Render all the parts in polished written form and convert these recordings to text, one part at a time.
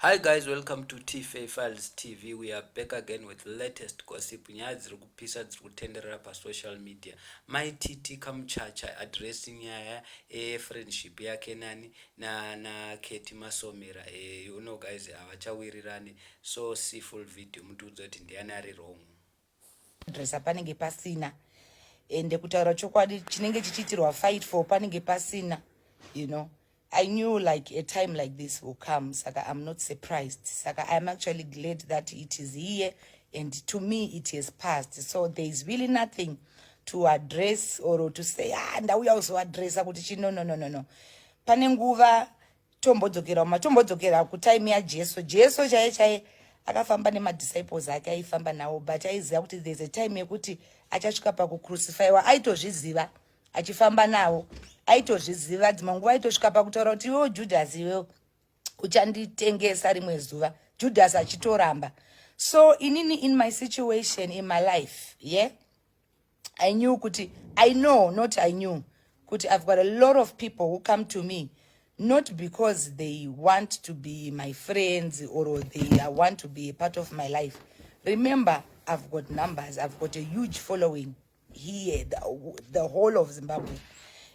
Hi guys, welcome to TFA Files TV. We are back again with latest gossip. Nyaya dziri kupisa dziri kutenderera pasocial media. Mai TT Kamuchacha addressing nyaya yefriendship yake nani na na Ketty Masomera. You know guys, havachawirirani. So see full video mutiudze kuti ndiani ari wrong. Dressa panenge pasina, ende kutaura chokwadi, chinenge chichiitirwa fight for panenge pasina. I knew like a time like this will come, saka I'm not surprised. Saka I'm actually glad that it is here, and to me it has passed, so there is really nothing to address or to say, "Ah, ndauya kuzoaddressa kuti chi." No. Pane nguva tombodzokera uma tombodzokera kutime yaJesu. Jesu chaiye chaiye akafamba nemadisciples ake, aifamba nawo, but aiziva kuti there's a time yekuti achasvika pakucrucifyiwa. Aitozviziva achifamba navo, aitozviziva. Dzimwe nguva aitosvika pakutaura kuti, "Iwewo Judas, iwewo uchanditengesa rimwe zuva." Judas achitoramba. So inini, in my situation in my life, yeah, I knew kuti, I know, not I knew kuti I've got a lot of people who come to me not because they want to be my friends or they want to be a part of my life. Remember, I've got numbers, I've got a huge following here, the whole of Zimbabwe,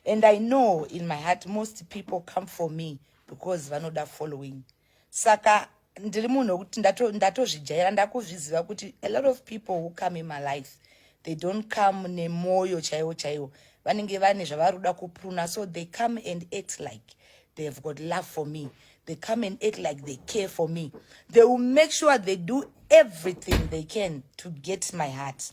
and I know in my heart most people come for me because vanoda following. Saka ndiri munhu wekuti ndatozvijaira, ndakuzviziva kuti a lot of people who come in my life, they don't come nemwoyo chaiwo chaiwo. Vanenge vane zvavari kuda kupruna, so they come and act like they've got love for me. They come and act like they care for me. They will make sure they do everything they can to get my heart,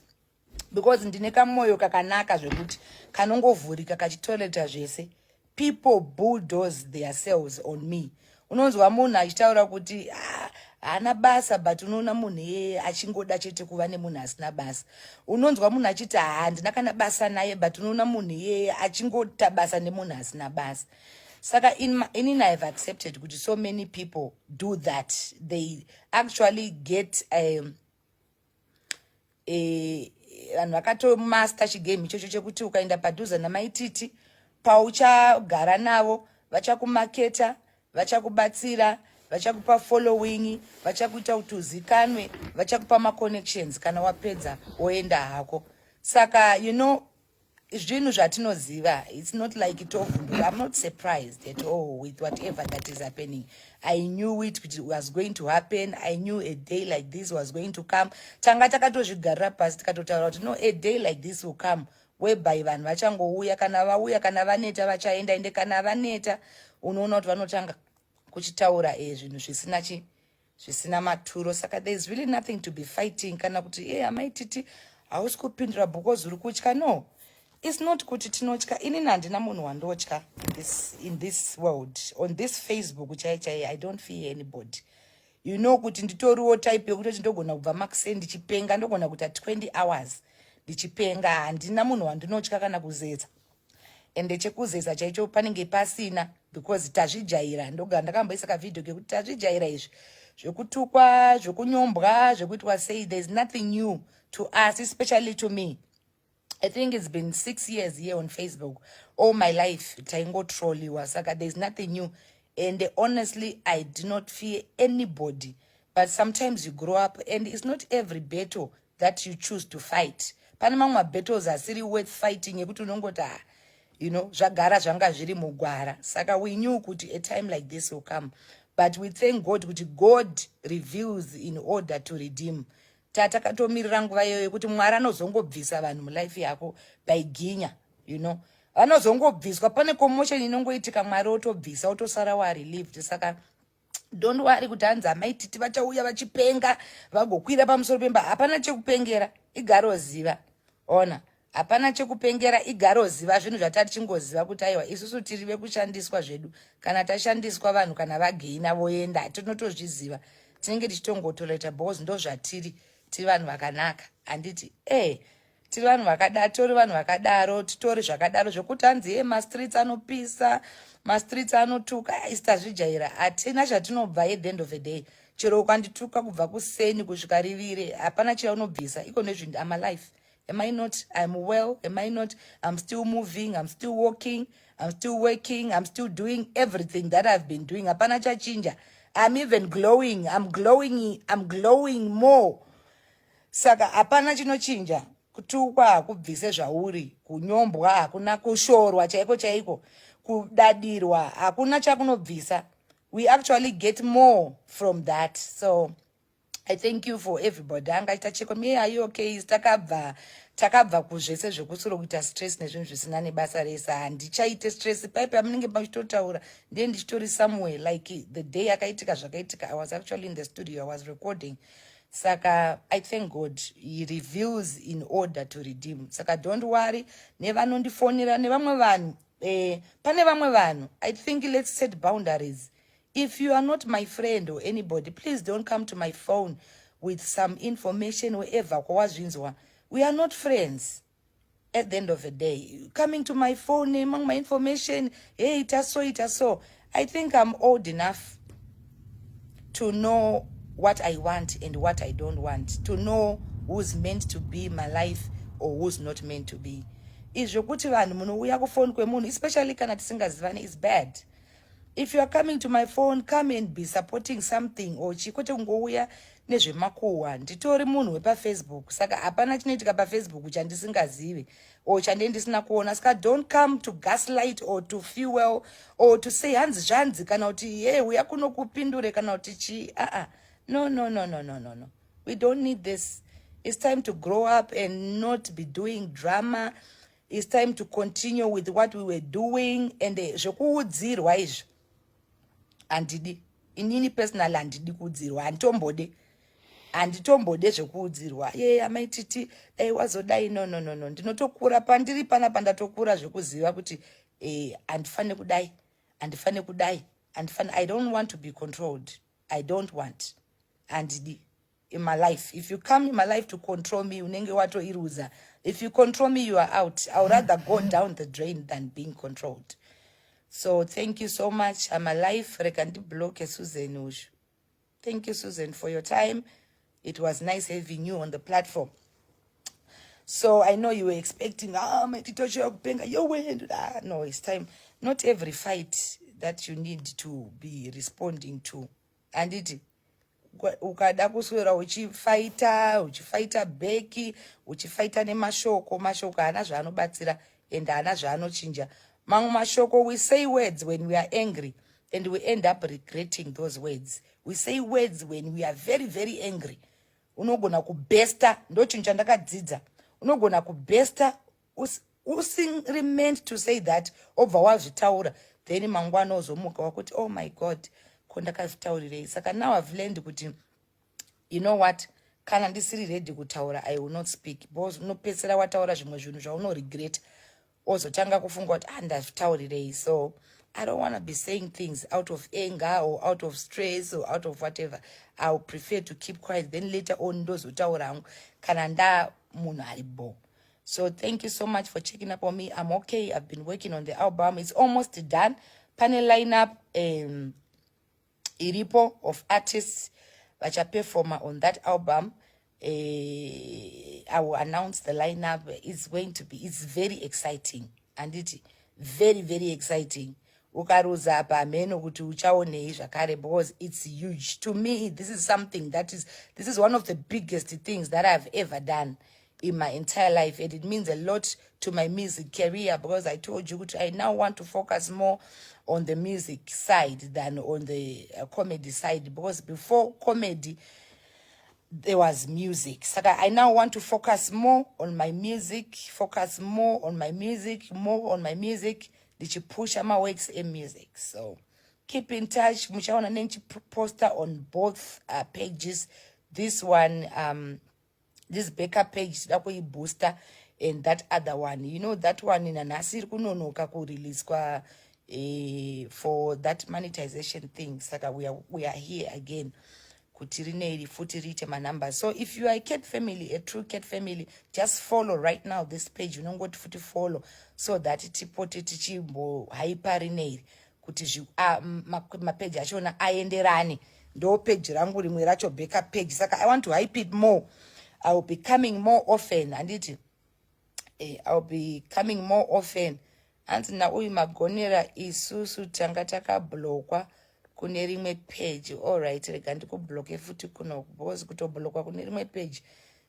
because ndine kamwoyo kakanaka zvekuti kanongovhurika kachitolerata zvese. People bulldoze theirselves on me. Unonzwa munhu achitaura kuti, "Ah, haana basa," but unoona munhu iyeye achingoda chete kuva nemunhu asina basa. Unonzwa munhu achiti, "Handina kana basa naye," but unoona munhu iyeye achingota basa nemunhu asina basa. Saka inini I have accepted kuti so many people do that. They actually get vanhu vakatomaster chigame ichocho chekuti ukaenda padhuze namaititi, pauchagara navo vachakumaketa, vachakubatsira, vachakupa following, vachakuita kuti uzikanwe, vachakupa maconnections. Kana wapedza, woenda hako. Saka zvinhu zvatinoziva, it's not like tovhunduka. I'm not surprised at all with whatever that is happening. I knew it kuti was going to happen. I knew a day like this was going to come. Tanga takatozvigarira pasi, tikatotaura kuti, no, a day like this will come whereby vanhu vachangouya. Kana vauya, kana vaneta, vachaenda. Ende kana vaneta, unoona kuti vanotanga kuchitaura zvinhu zvisina chi zvisina maturo. Saka there is really nothing to be fighting kana kuti, "E, amaititi, hausi kupindura because uri kutya." No, it's not kuti tinotya. Inini handina munhu wandotya in this world, on this Facebook chai chai. I don't fear anybody. Kuti nditoriwo type yekutoti ndogona kubva makuseni ndichipenga, ndogona kuita 20 hours ndichipenga. Handina munhu wandinotya kana kuzeza, ende chekuzeza chaicho panenge pasina, because tazvijaira. Ndogara ndakamboisa kavhidhio kekuti tazvijaira izvi zvekutukwa, zvekunyombwa, zvekuitwa sei. There is nothing new to us, especially to me. I think it's been 6 years here on Facebook. All my life taingotroliwa, saka there's nothing new. And honestly, I do not fear anybody. But sometimes you grow up, and it's not every battle that you choose to fight. Pane mamwe mabattles asiri worth fighting, ekuti unongoti, "Ah, zvagara zvanga zviri mugwara." Saka we knew kuti a time like this will come, but we thank God kuti God reveals in order to redeem. Tatakatomirira nguva iyoyo yekuti Mwari anozongobvisa vanhu mulife yako by ginya. Vanozongobviswa, pane commotion inongoitika, Mwari otobvisa, otosara warelieved. Saka don't worry kuti hanzi amaititi vachauya vachipenga, vagokwira pamusoro pemba. Hapana chekupengera, igaroziva. Ona, hapana chekupengera, igaroziva. Zvinhu zvatati chingoziva kuti aiwa, isusu tiri vekushandiswa zvedu. Kana tashandiswa, vanhu kana vageina, voenda. Tinotozviziva, tinenge tichitongotolerata because ndo zvatiri. Tiri vanhu vakanaka, handiti? E, tiri vanhu vakadaro, tori vanhu vakadaro, titori zvakadaro. Zvekuti hanzi ye mastreets anopisa, mastreets anotuka, isi tazvijaira, hatina chatinobva. At the end of the day, chero ukandituka kubva kuseni kusvika rivire, hapana chaunobvisa iko nezvinhu. Am alive, am I not? I'm well, am I not? I'm still moving, I'm still walking, I'm still working, I'm still doing everything that I've been doing. Hapana chachinja. I'm even glowing. I'm glowing, I'm glowing more. Saka hapana chinochinja. Kutukwa hakubvise zvauri, kunyombwa hakuna, kushorwa chaiko chaiko, kudadirwa hakuna chakunobvisa. We actually get more from that. So I thank you for everybody angaita cheko me. Are you okay? Takabva kuzvese zvekusuro kuita stress nezvinhu zvisina nebasa rese. Handichaite stress. Paipi amunenge machitotaura, ndiye ndichitori somewhere. Like the day akaitika zvakaitika, I was actually in the studio, I was recording. Saka I thank God he reveals in order to redeem. Saka don't worry nevanondifonera nevamwe vanhu. Pane vamwe vanhu, I think let's set boundaries. If you are not my friend or anybody, please don't come to my phone with some information wherever kwawazvinzwa. We are not friends. At the end of the day, coming to my phone nemamwe mainformation, hey, ita so, ita so. I think I'm old enough to know what I want and what I don't want, to know who's meant to be my life or who's not meant to be. Izvo kuti vanhu munouya kufoni kwemunhu, especially kana tisingazivani, is bad. If you are coming to my phone, come and be supporting something or chi, kwete kungouya nezvemakuhwa. Nditori munhu wepaFacebook, saka hapana chinoitika paFacebook chandisingazivi or chandee ndisina kuona. Saka don't come to gaslight or to fuel or to say hanzi zvanzi, kana kuti ye uya kuno kupindure, kana kuti chii. Aa, no, no, no, no, no, no, no, we don't need this. It's time to grow up and not be doing drama. It's time to continue with what we were doing. And zvekuudzirwa izvi handidi. Inini personally handidi kuudzirwa, handitombode, handitombode zvekuudzirwa. Ye, amaititi dai wazodai. No, no, no, no. Ndinotokura pandiri panapa, ndatokura zvekuziva kuti handifaniri kudai, handifaniri kudai, handifani. I don't want to be controlled. I don't want, handidi in my life. If you come in my life to control me, unenge watoiruza. If you control me, you are out. I would rather go down the drain than being controlled. So thank you so much. I'm alive. Reka ndibloke Susan ushu. Thank you, Susan, for your time. It was nice having you on the platform. So I know you were expecting, ah, maititocho kupenga yowe. Ah, no, it's time. Not every fight that you need to be responding to. Anditi ukada kuswera uchifaita, uchifaita back, uchifaita nemashoko, mashoko haana zvaanobatsira and haana zvaanochinja. Mamwe mashoko, we say words when we are angry and we end up regretting those words. We say words when we are very, very angry. Unogona kubursta. Ndo chinhu chandakadzidza. Unogona kubursta usiri meant to say that, obva wazvitaura, then mangwana ozomuka wakuti, "Oh my God, ko ndakazvitaurirei?" Saka now I've learned kuti, you know what, kana ndisiri ready kutaura, I will not speak, because unopedzisira wataura zvimwe zvinhu zvaunoregret, ozotanga kufunga kuti, ah, ndazvitaurirei? So I don't want to be saying things out of anger or out of stress or out of whatever. I will prefer to keep quiet, then later on ndozotaura hangu kana nda munhu ari bo. So thank you so much for checking up on me. I'm okay. I've been working on the album. It's almost done. Pane lineup iripo of artists vachaperforma on that album. I will announce the lineup. It's going to be, it's very exciting, anditi? Very, very exciting. Ukaruza apa, hameno kuti uchaonei zvakare, because it's huge. To me, this is something that is, this is one of the biggest things that I've ever done in my entire life, and it means a lot to my music career, because I told you I now want to focus more on the music side than on the comedy side, because before comedy there was music. Saka I now want to focus more on my music, focus more on my music, more on my music, ndichipusha maworks emusic. So keep in touch. Muchaona nendichiposta on both pages. This one, this backup page, tida kuibooster, and that other one, you know, that one nanhasi iri kunonoka kureleaswa for that monetization thing. Saka we are here again kuti rineiri futi riite manumbers. So if you are a cat family, a true cat family, just follow right now this page. Unongoti futi follow so that tipote tichimbohaipa rineiri kuti mapeji achona aenderane. Ndo peji rangu rimwe racho, backup page. Saka I want to hype it more. I will be coming more often, handiti? I will be coming more often. Hanzi nauyu magonera, isusu tanga takablockwa. Kune rimwe page. Allright, rega ndikubloke futi kunoku, because kutoblokwa kune rimwe page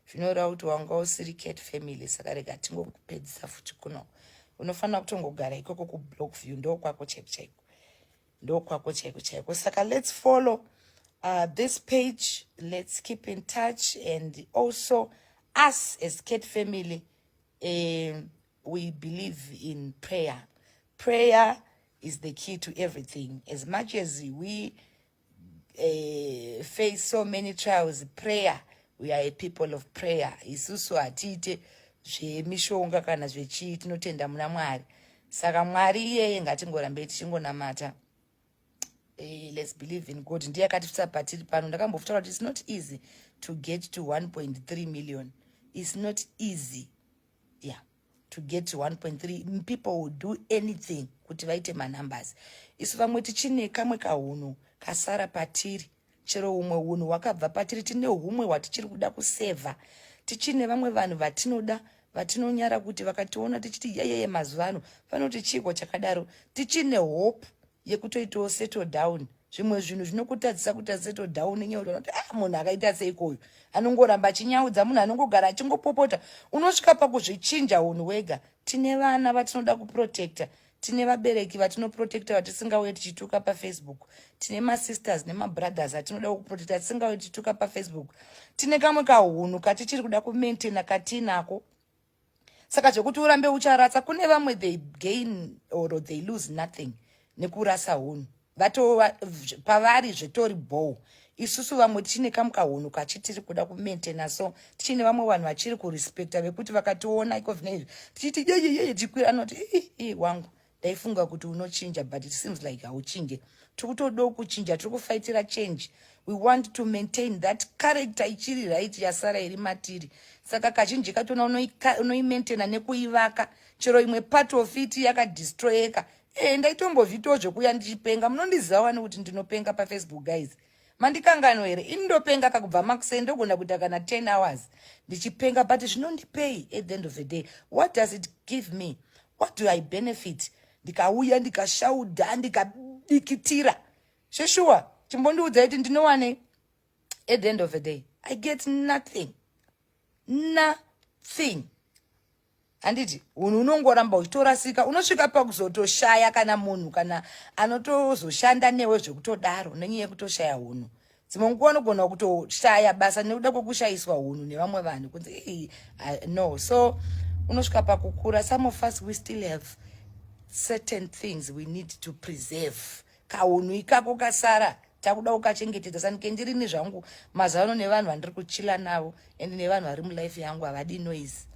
zvinoreva kuti wanga usiri cat family. Saka rega tingokupedzisa futi kunoku. Unofanira kutongogara ikoko kublock view, ndokwako chaiko chaiko, ndokwako chaiko chaiko. Saka let's follow this page, let's keep in touch. And also us as cat family, we believe in prayer. Prayer is the key to everything. As much as we face so many trials, prayer, we are a people of prayer. Isusu hatiite zvemishonga kana zvechii, tinotenda muna Mwari. Saka Mwari iyeye ngatingorambei tichingonamata. Let's believe in God. Ndiye akatisvitsa patiri pano. Ndakambofutaura kuti it's not easy to get to 1.3 million. It's not easy, yeah, to get to 1.3. People will do anything kuti vaite manumbers. Isu vamwe tichine kamwe kahunhu kasara patiri, chero umwe unhu hwakabva patiri, tine humwe hwatichiri kuda kusevha. Tichine vamwe vanhu vatinoda, vatinonyara kuti vakationa tichiti yeyeye mazuva ano vanoti chiko chakadaro. Tichine hope yekutoitawo settle down. Zvimwe zvinhu zvinokutadzisa kuita settle down nenyaya yekuti ah, munhu akaita seikoyo anongoramba achinyaudza, munhu anongogara achingopopota. Unosvika pakuzvichinja unhu wega. Tine vana vatinoda kuprotecta, tine vabereki vatinoprotecta vatisingauye tichituka paFacebook, tine masisters nemabrothers atinoda kuprotecta tisingauye tichituka paFacebook. Tine kamwe kahunhu katichiri kuda kumaintaina katinako. Saka zvekuti urambe ucharatsa kune vamwe, they gain or they lose nothing nekurasa hunhu. Vatova pavari zvetori bow. Isusu vamwe tichine kamwe kahunhu kachitiri kuda kumaintaina. So tichine vamwe vanhu vachiri kurespecta, vekuti vakationa iko zvino izvi tichiti yeyeyeye tikwira, anoti, "Ii wangu, ndaifunga kuti unochinja, but it seems like hauchinje." Tiri kutodawo kuchinja, tiri kufaitira change. We want to maintain that character ichiri right, yasara iri matiri. Saka kazhinji katona unoimaintaina nekuivaka, chero imwe part of it yakadestroyeka. Ndaitombozviitawo zvekuya ndichipenga. Munondiziva wani kuti ndinopenga paFacebook, guys. Mandikangano here? Ini ndopenga kakubva makuseni, ndogona kuita kana 10 hours ndichipenga. But zvinondipei at the end of the day? What does it give me? What do I benefit ndikauya ndikashaudha, ndikadikitira zveshuwa? Chimbondiudzai kuti ndinowanei at the end of the day? I get nothing, nothing. Handiti unhu unongoramba uchitorasika? Unosvika pakuzotoshaya kana munhu kana anotozoshanda newe zvekutodaro nenyaya yekutoshaya unhu. Dzimwe nguva unogona kutoshaya basa nekuda kwekushayiswa unhu nevamwe vanhu, kunzi no. So unosvika pakukura, some of us, we still have certain things we need to preserve. Kaunhu ikako kasara takuda kukachengetedza. Sanike ndirini zvangu mazuva ano nevanhu vandiri kuchila navo and nevanhu vari mulife yangu, havadi noise.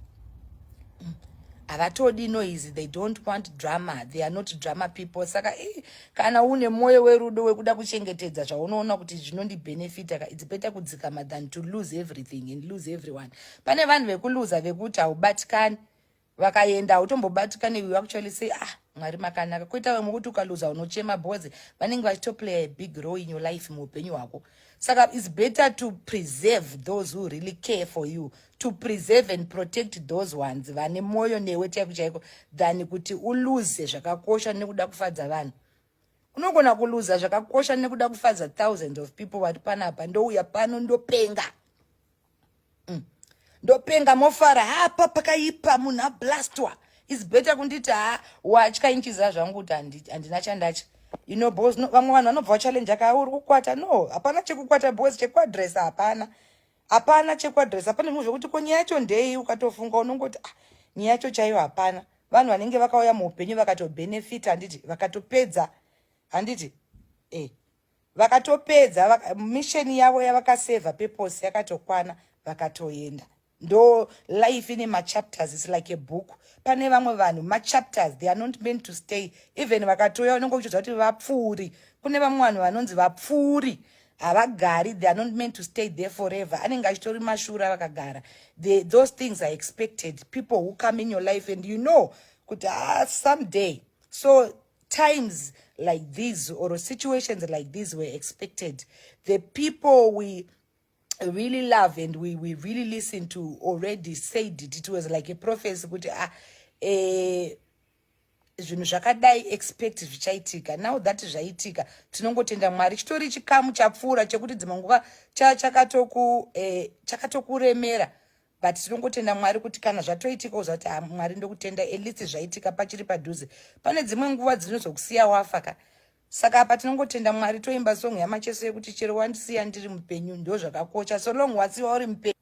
Havatodi noise. They don't want drama. They are not drama people. Saka kana une mwoyo werudo wekuda kuchengetedza zvaunoona kuti zvinondibhenefita, it's better kudzikama than to lose everything and lose everyone. Pane vanhu vekuluza vekuti haubatikani, vakaenda hautombobatikani. You actually say, "Ah, Mwari makanaka." Koita vamwe kuti ukaluza unochema, because vanenge vachitoplay a big role in your life, muupenyu hwako. Saka it's better to preserve those who really care for you, to preserve and protect those ones vane mwoyo newe chaiko chaiko, than kuti uluze zvakakosha nekuda kufadza vanhu. Unogona kuluza zvakakosha nekuda kufadza thousands of people vari panapa. Ndouya pano ndopenga. Ndopenga, mofara hapa, pakaipa, munhu ablastwa. It's better kunditi ha, watya inchiza zvangu kuti handina chandatya, because no, vamwe vanhu vanobva vachallenge aka uri kukwata. No, hapana chekukwata, because chekuadresa hapana, hapana chekuadresa. Pane zvimwe zvokuti ko nyaya yacho ndei? Ukatofunga unongoti, ah, nyaya yacho chaiyo hapana. Vanhu vanenge vakauya muupenyu vakatobhenefita, handiti vakatopedza? Handiti vakatopedza mission yavo yavakasevha, purpose yakatokwana, vakatoenda. Ndo life ine machapters. It's like a book. Pane vamwe vanhu machapters, they are not meant to stay. Even vakatouya unenge uchiziva kuti vapfuuri. Kune vamwe vanhu vanonzi vapfuuri, havagari. They are not meant to stay there forever. Anenge achitori mashura vakagara. Those things are expected, people who come in your life and you know kuti, ah, someday. So times like these or situations like these were expected. The people we really love and we really listen to already said it. It was like a prophecy kuti, ah, Zvinhu zvakadai, expect zvichaitika. Now that zvaitika, tinongotenda Mwari. Chitori chikamu chapfuura chekuti dzimwe nguva chakatokuremera, but tinongotenda Mwari kuti kana zvatoitika, uziva kuti, ah, Mwari ndokutenda, at least zvaitika pachiri padhuze. Pane dzimwe nguva dzinozokusiya wafa ka. Saka apa tinongotenda Mwari, toimba song yaMacheso yekuti chero wandisiya ndiri mupenyu, ndo zvakakosha. So long wasiwa uri mupenyu,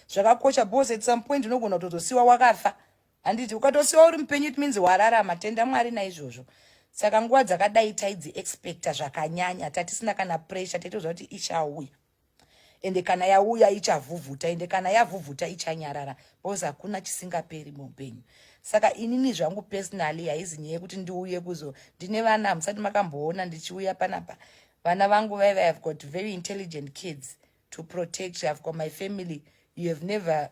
zvakakosha, because at some point unogona kutozosiwa wakafa, handiti? Ukatosiwa uri mupenyu, it means wararama. Tenda Mwari naizvozvo. Saka nguva dzakadai taidzi expecta zvakanyanya, tatisina kana pressure. Taitoziva kuti ichauya, ende kana yauya ichavhuvhuta, ende kana yavhuvhuta ichanyarara, because hakuna chisingaperi muupenyu. Saka inini zvangu personally, haizi nyaya yekuti ndiuye kuzo, ndine vana. Musati makamboona ndichiuya panapa, vana vangu vaiva, have got very intelligent kids to protect. I've got my family. You have never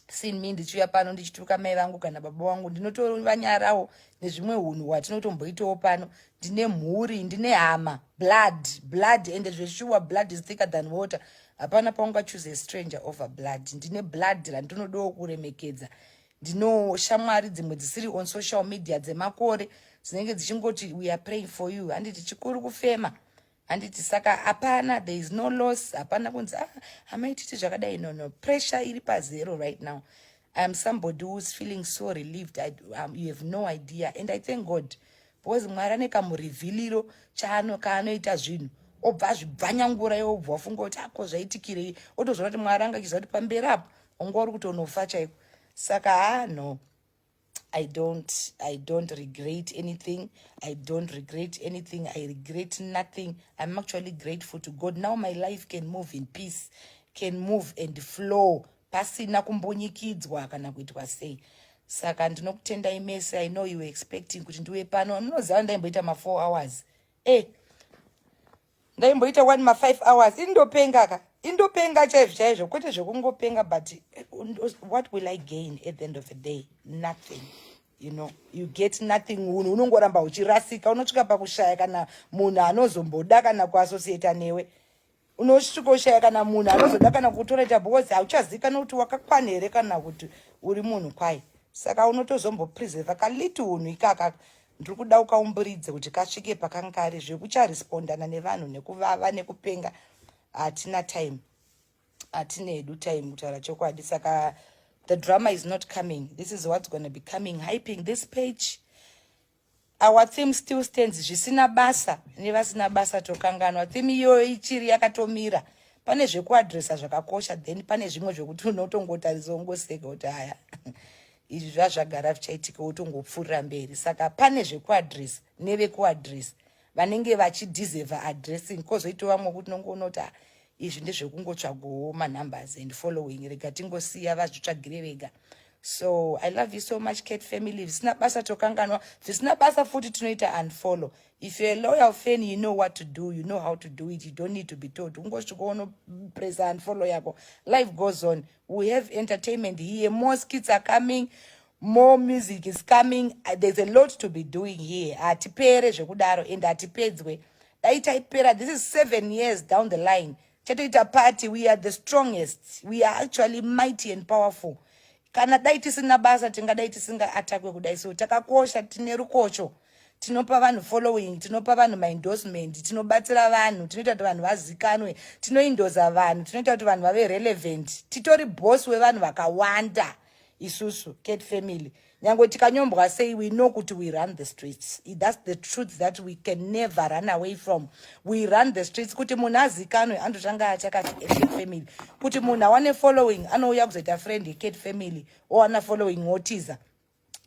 seen me ndichiuya pano ndichituka mai vangu kana baba vangu. Ndinotovanyarawo nezvimwe unhu hwatinotomboitawo pano. Ndine mhuri, ndine hama, blood, blood. Ende zveshuwa, blood is thicker than water. Hapana paungachoose a stranger over blood. Ndine blood randinodawo kuremekedza. Ndino shamwari dzimwe dzisiri on social media dzemakore, dzinenge dzichingoti, "We are praying for you," handiti? Chikuru kufema, handiti? Saka hapana, there is no loss. Hapana kunzi, "Ah, hamaititi zvakadai." No, pressure iri pazero right now. I am somebody who is feeling so relieved. You have no idea, and I thank God, because Mwari ane kamurivhiliro kaanoita zvinhu, obva azvibvanyangura iwe, obva wafunga kuti ako zvaitikirei, otozoona kuti Mwari anga achiziva kuti pamberi apo unga uri kutonofa chaiko. Saka ha, no, I don't regret anything. I don't regret anything. I regret nothing. I'm actually grateful to God. Now my life can move in peace, can move and flow pasina kumbonyikidzwa kana kuitwa sei. Saka ndinokutendai mese. I know you were expecting kuti ndiuye pano. Munoziva ndaimboita ma4 hours, ndaimboita one ma5 hours. Indopenga ka, indopenga chaizvo chaizvo, kwete zvekungopenga. But what will I gain at the end of the day? Nothing. You get nothing. Unhu unongoramba uchirasika, unosvika pakushaya kana munhu anozomboda kana kuassociata newe. Unosvika ushaya kana munhu anozoda kana kutoreta, because hauchazikanwa kuti wakakwana here kana kuti uri munhu kwai. Saka unotozombopreserva kaliti unhu ikaka. Ndiri kuda ukaumburidze kuti kasvike pakangari. Zvekucharespondana nevanhu nekuvava nekupenga, hatina time, hatina hedu time, kutaura chokwadi. Saka the drama is not coming. This is what's going to be coming, hyping this page. Our theme still stands: zvisina basa nevasina basa tokanganwa. Theme iyoyo ichiri yakatomira. Pane zvekuadresa zvakakosha, then pane zvimwe zvekuti unotongotarisa, ungoseka kuti haya, izvi zvazvagara zvichaitika, wotongopfuurira mberi. Saka pane zvekuadresa nevekuadresa vanenge vachideserva addressing, kwozoitawo vamwe kuti nongoona kuti, ah, izvi ndezvekungotsvagowo manumbers and following, rega tingosiya vazvitsvagire vega. So I love you so much, Cat family. Zvisina basa tokanganwa, zvisina basa futi tinoita unfollow. If you're a loyal fan, you know what to do, you know how to do it. You don't need to be told. Ungosvika unopresa unfollow yako. Life goes on. We have entertainment here. More skits are coming, more music is coming. There's a lot to be doing here. Hatipere zvekudaro, and hatipedzwe. Dai taipera, this is 7 years down the line, chatoita party. We are the strongest. We are actually mighty and powerful. Kana dai tisina basa, tingadai tisingaatakwe kudai. So takakosha, tine rukocho, tinopa vanhu following, tinopa vanhu maendorsement, tinobatsira vanhu, tinoita kuti vanhu vazikanwe, tinoindoza vanhu, tinoita kuti vanhu vave relevant. Titori boss wevanhu vakawanda isusu, Cat family. Nyange tikanyombwa sei, we know kuti we run the streets. That's the truth that we can never run away from. We run the streets. Kuti munhu azikanwe, andotanga achakati Cat family. Kuti munhu awane following, anouya kuzoita friend yeCat family, owana following, wotiza.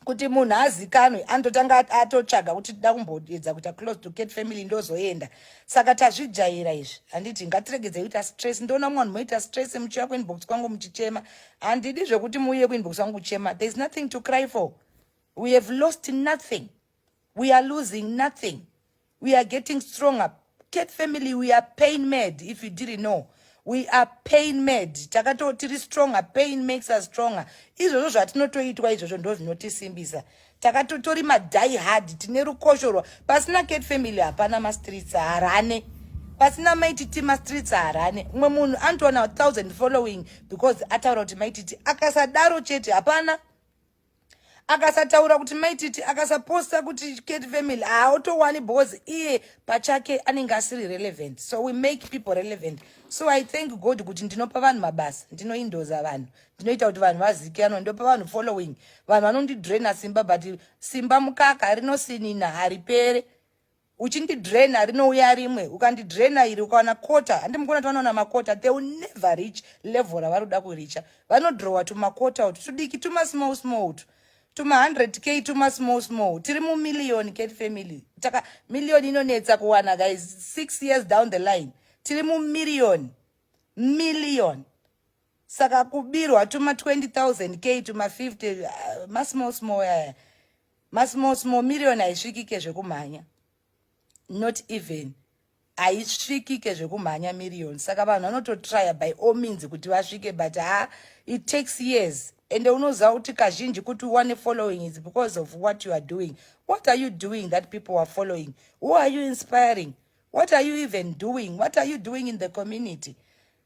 Kuti munhu azikanwe, anototanga atotsvaga kuti tida kumboedza kuita close to Cat family, ndozoenda. Saka tazvijaira izvi, handiti? Ngatiregedzei kuita stress. Ndoona mumwe vanhu moita stress, muchiuya kuinbox kwangu muchichema. Handidi zvekuti muuye kuinbox kwangu kuchema. There is nothing to cry for. We have lost nothing. We are losing nothing. We are getting stronger. Cat family, we are pain made. If you didn't know, we are pain made. Takato tiri stronger. Pain makes us stronger. Izvozvo zvatinotoitwa izvozvo ndo zvinotisimbisa. Takatotori madie hard, tine rukoshorwa. Pasina Cat family, hapana mastreets harane. Pasina Maititi, mastreets harane. Umwe munhu anotowana 1000 following because ataura kuti Maititi. Akasadaro chete, hapana. Akasataura kuti Maititi, akasaposta kuti Cat Family, haatowani because iye pachake anenge asiri relevant. So we make people relevant. So I thank God kuti ndinopa vanhu mabasa, ndinoindoza vanhu, ndinoita kuti vanhu vazikanwa, ndopa vanhu following. Vanhu vanondidraina simba, but simba mukaka, rinosinina, haripere. Uchindidraina, rinouya rimwe. Ukandidraina iri, ukawana kota, handimukona kuti vanowana makota, they will never reach level ravari kuda kuricha. Vanodrowa tumakota utu tudiki, tuma small small utu, tuma 100 K, tuma small small. Tiri mumiliyoni, Cat Family. Taka miliyoni inonetsa kuwana, guys. 6 years down the line, tiri mumiliyoni, million. Saka kubirwa tuma 20 000 K, tuma 50, masmall small aya, masmall small. Miliyoni haisvikike zvekumhanya, not even, haisvikike zvekumhanya miriyoni. Saka vanhu vanototrya by all means kuti vasvike, but ha, it takes years. Ende unoziva kuti kazhinji kuti uwane following is because of what you are doing. What are you doing that people are following? Who are you inspiring? What are you even doing? What are you doing in the community?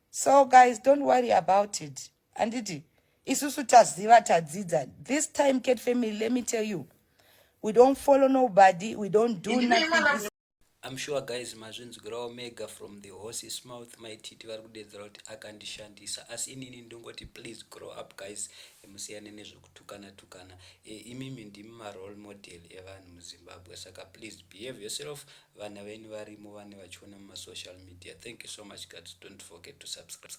So guys, don't worry about it. Anditi isusu taziva, tadzidza this time. Cat Family, let me tell you, we don't follow nobody, we don't do nothing. I'm sure, guys, mazvinzwirawo mega from the horse's mouth. Maititi vari kudedzera kuti akandishandisa, asi inini ndingoti please grow up, guys. Musiyane nezvekutukana tukana. Imimi ndimi marole model evanhu muZimbabwe, saka please behave yourself. Vana venyu varimo, vane vachiona mumasocial media. Thank you so much, guys. Don't forget to subscribe.